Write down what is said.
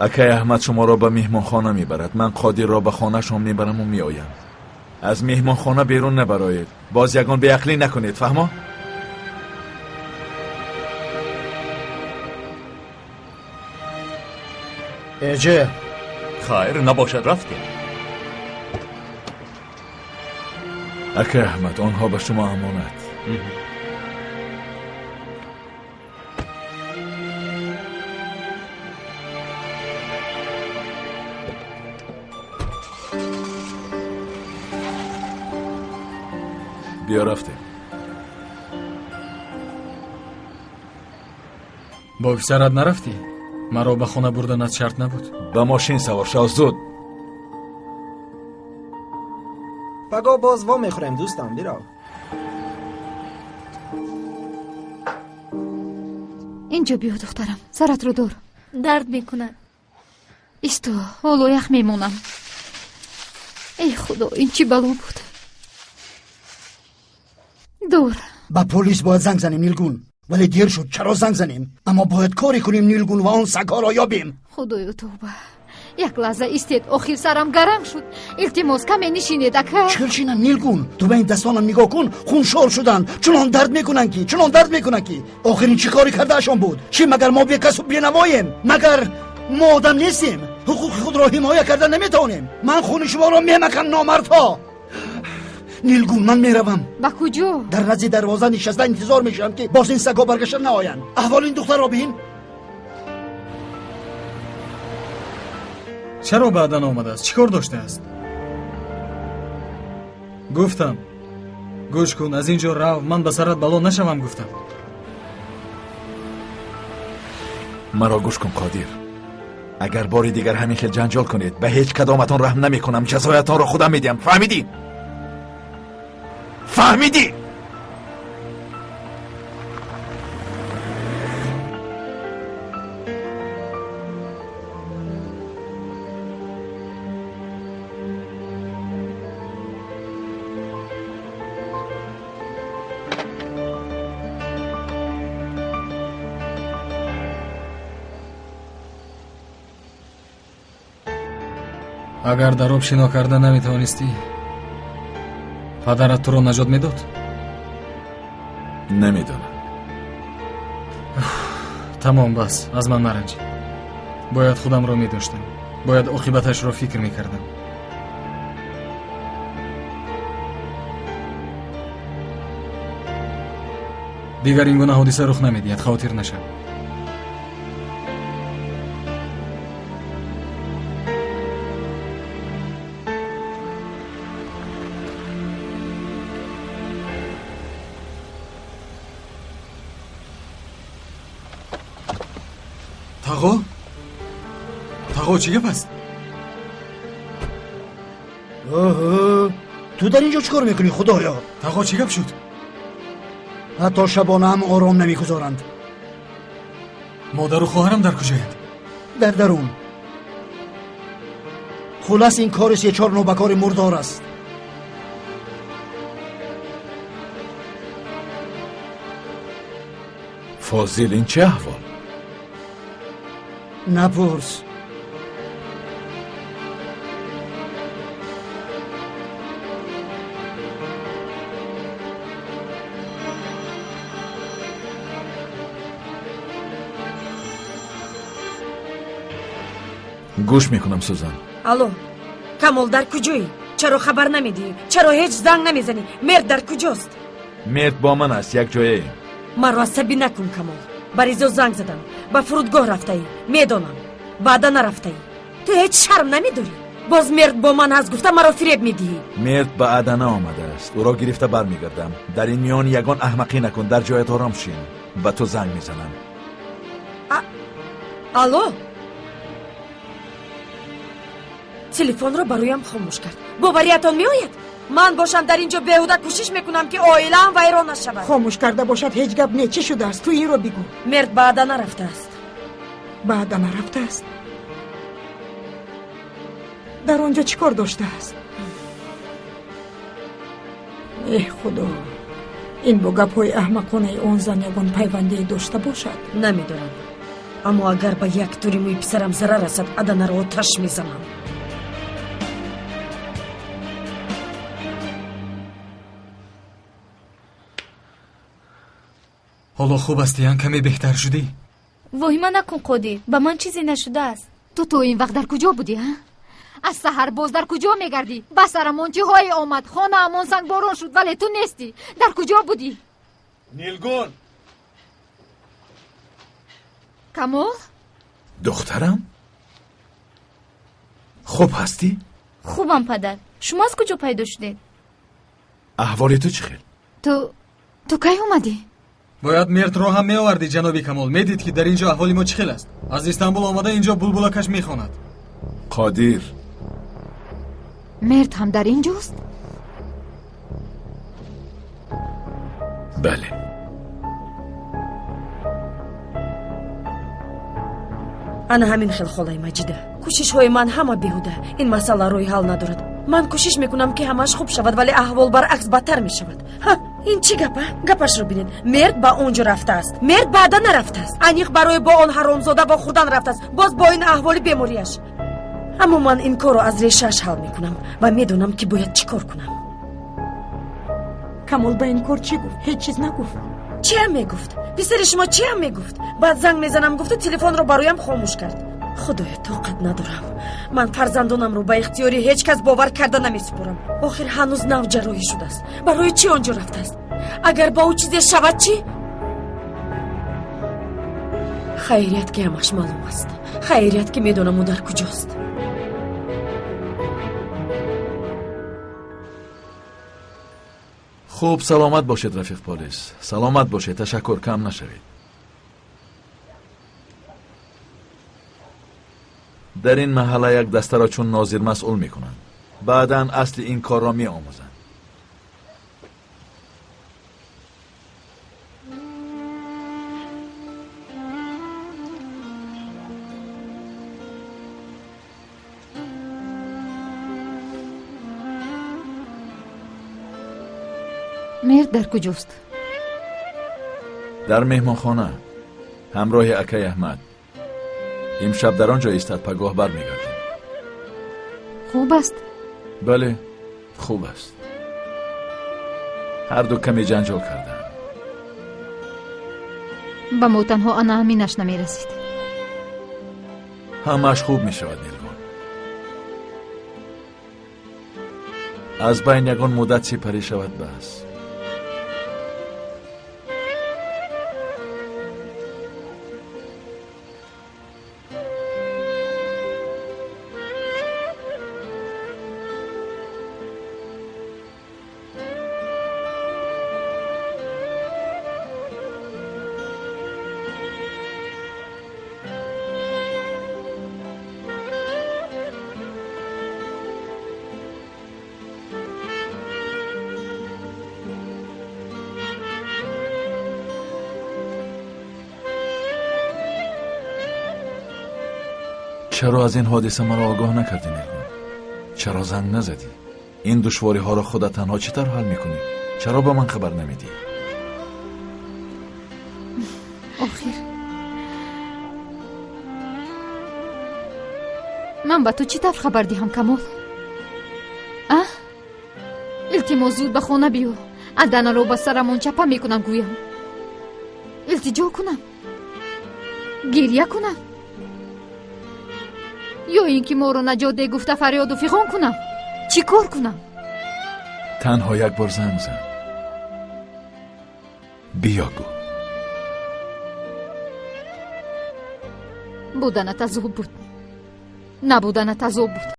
Акай Аҳмад шуморо ба меҳмонхона мебарад. Ман Қодирро ба хонаашон мебараму меоям. Аз меҳмонхона берун набароед. Боз ягон беақлӣ накунед, фаҳмо? Эҷе. Хайр, набошад, рафтем. Акай Аҳмад, онҳо ба шумо амонат. Биё рафтем. Бо писарат нарафтӣ? Маро ба хона бурданат шарт набуд. Ба мошин савор шав, зуд. Пагоҳ боз во мехӯрем, дӯстам, бирав. Инҷо биё, духтарам, саратро дор. Дард мекунад. Исто, ҳоло ях мемонам. Эй худо, ин чӣ бало буд? Дур. Ба полис бояд занг занем, Нилгун. Вале дер шуд, чаро занг занем? Аммо бояд коре кунем, Нилгун, ва он сагҳоро ёбем. Худоё, тавба. Як лаҳза истед, охир сарам гаранг шуд. Илтимос, каме нишинед, ака. Чӣ хел шинам, Нилгун? Ту ба ин дастонам нигоҳ кун, хуншор шуданд. Чунон дард мекунанд ки, чунон дард мекунанд ки. Охир ин чӣ коре кардаашон буд? Чӣ, магар мо бекасу бенавоем? Магар мо одам нестем? Ҳуқуқи худро ҳимоя карда наметавонем? Ман хуни шуморо мемакам, номардҳо. Нилгун, ман меравам. Ба куҷо? Дар назди дарвоза нишаста интизор мешавам, ки боз ин сагҳо баргашта наоянд. Аҳволи ин духтарро бин. Чаро баъдан омадааст? Чӣ кор доштааст? Гуфтам, гӯш кун, аз ин ҷо рав, ман ба сарат бало нашавам, гуфтам. Маро гӯш кун, Қодир. Агар бори дигар ҳамин хел ҷанҷол кунед, ба ҳеҷ кадоматон раҳм намекунам. Ҷазоятонро худам медиҳам. Фаҳмидӣ? Фаҳмидӣ? Агар дар об шино карда наметавонистӣ, падарат туро наҷот медод? Намедонам. Тамом, бас, аз ман наранҷ. Бояд худамро медоштам. Бояд оқибаташро фикр мекардам. Дигар ин гуна ҳодиса рух намедиҳад, хавотир нашав. Тағо? Тағо, чӣ гап аст? Оҳо, ту дар ин ҷо чӣ кор мекунӣ, худоё? Тағо, чӣ гап шуд? Ҳатто шабона ҳам ором намегузоранд. Модару хоҳарам дар куҷоянд? Дар дарун. Хулас, ин кори сечор нобакори мурдор аст. Фозил, ин чӣ аҳвол? Напурс. Гӯш мекунам, Сузан. Алло, Камол, дар куҷоӣ? Чаро хабар намедиҳӣ? Чаро ҳеҷ занг намезанӣ? Мерд дар куҷост? Мерд бо ман аст, як ҷояем. Маро асабӣ накун, Камол. Ба Ризо занг задам. Ба фурудгоҳ рафтаӣ. Медонам. Баъда нарафтаӣ. Ту ҳеҷ шарм намедорӣ? Боз мерд бо ман ҳаст гуфта маро фиреб медиҳӣ. Мерд ба Адана омадааст. Ӯро гирифта бармегардам. Дар ин миён ягон аҳмақӣ накун. Дар ҷоят ором шин. Ба ту занг мезанам. Алло? Телефонро ба рӯям хомӯш кард. Бовариятон меояд? Ман бошам дар ин ҷо беҳуда кӯшиш мекунам, ки оилаам вайрон нашавад. Хомӯш карда бошад, ҳеҷ гап не. Чӣ шудааст? Ту инро бигӯ. Мерд ба Адана рафтааст. Ба Адана рафтааст? Дар он ҷо чӣ кор доштааст? Эҳ, худо, ин бо гапҳои аҳмақонаи он зан ягон пайвандие дошта бошад? Намедонам. Аммо агар ба як тури мӯи писарам зарар расад, Аданаро оташ мезанам. Ҳоло хуб ҳастӣ, ан каме беҳтар шудӣ? Воҳима накун, Қодир, ба ман чизе нашудааст. Ту то ин вақт дар куҷо будӣ, а? Аз саҳар боз дар куҷо мегардӣ? Ба сарамон чиҳое омад, хонаамон сангборон шуд, вале ту нестӣ. Дар куҷо будӣ? Нилгун! Камол? Духтарам? Хуб ҳастӣ? Хубам, падар. Шумо аз куҷо пайдо шудед? Аҳволи ту чӣ хел? Ту кай омадӣ? Бояд Мертро ҳам меовардӣ, ҷаноби Камол. Медид, ки дар ин ҷо аҳволи мо чӣ хел аст. Аз Истанбул омада ин ҷо булбулакаш мехонад. Қодир. Мерт ҳам дар ин ҷост? Бале. Ана ҳамин хел, холаи Маҷида. Кӯшишҳои ман ҳама беҳуда. Ин масъала роҳи ҳал надорад. Ман кӯшиш мекунам, ки ҳамааш хуб шавад, вале аҳвол баръакс бадтар мешавад. Ҳа, ин чӣ гапа? Гапашро бинед. Мерд ба он ҷо рафтааст. Мерд ба Адана рафтааст. Аниқ барои бо он ҳаромзода вохӯрдан рафтааст. Боз бо ин аҳволи бемориаш. Аммо ман ин корро аз решааш ҳал мекунам ва медонам, ки бояд чӣ кор кунам. Камол ба ин кор чӣ гуфт? Ҳеҷ чиз нагуфт. Чӣ ҳам мегуфт? Писари шумо чӣ ҳам мегуфт? Баъд занг мезанам гуфту телефонро бароям хомӯш кард. Худоё, тоқат надорам. Ман фарзандонамро ба ихтиёри ҳеҷ кас бовар карда намесупорам. Охир ҳанӯз нав ҷарроҳӣ шудааст. Барои чӣ он ҷо рафтааст? Агар ба ӯ чизе шавад чӣ? Хайрият, ки ҳамаш маълум аст. Хайрият, ки медонам ӯ дар куҷост. Хуб, саломат бошед, рафиқ полис. Саломат бошед, ташаккур, кам нашавед. Дар ин маҳалла як дастаро чун нозир масъул мекунанд. Баъдан асли ин корро меомӯзанд. Мерд дар куҷост? Дар меҳмонхона, ҳамроҳи акай Аҳмад. Имшаб дар он ҷо истад, пагоҳ бармегардем. Хуб аст? Бале, хуб аст. Ҳарду каме ҷанҷол карданд. Ба мо танҳо ана ҳаминаш намерасид. Ҳамааш хуб мешавад, Нилгун. Аз байн ягон муддат сипарӣ шавад, бас. Чаро аз ин ҳодиса маро огоҳ накардӣ, Нилгун? Чаро занг назадӣ? Ин душвориҳоро худат танҳо чӣ тавр ҳал мекунӣ? Чаро ба ман хабар намедиҳӣ? Охир ман ба ту чӣ тавр хабар диҳам, Камол? А? Илтимос, зуд ба хона биё. Аданаро ба сарамон чапа мекунам, гӯям. Илтиҷо кунам? Гирья кунам? Ё ин ки моро наҷот де гуфта фарёду фиғон кунам? Чӣ кор кунам? Танҳо як бор занг зан. Биё гӯ. Буданат азоб буд, набуданат азоб буд.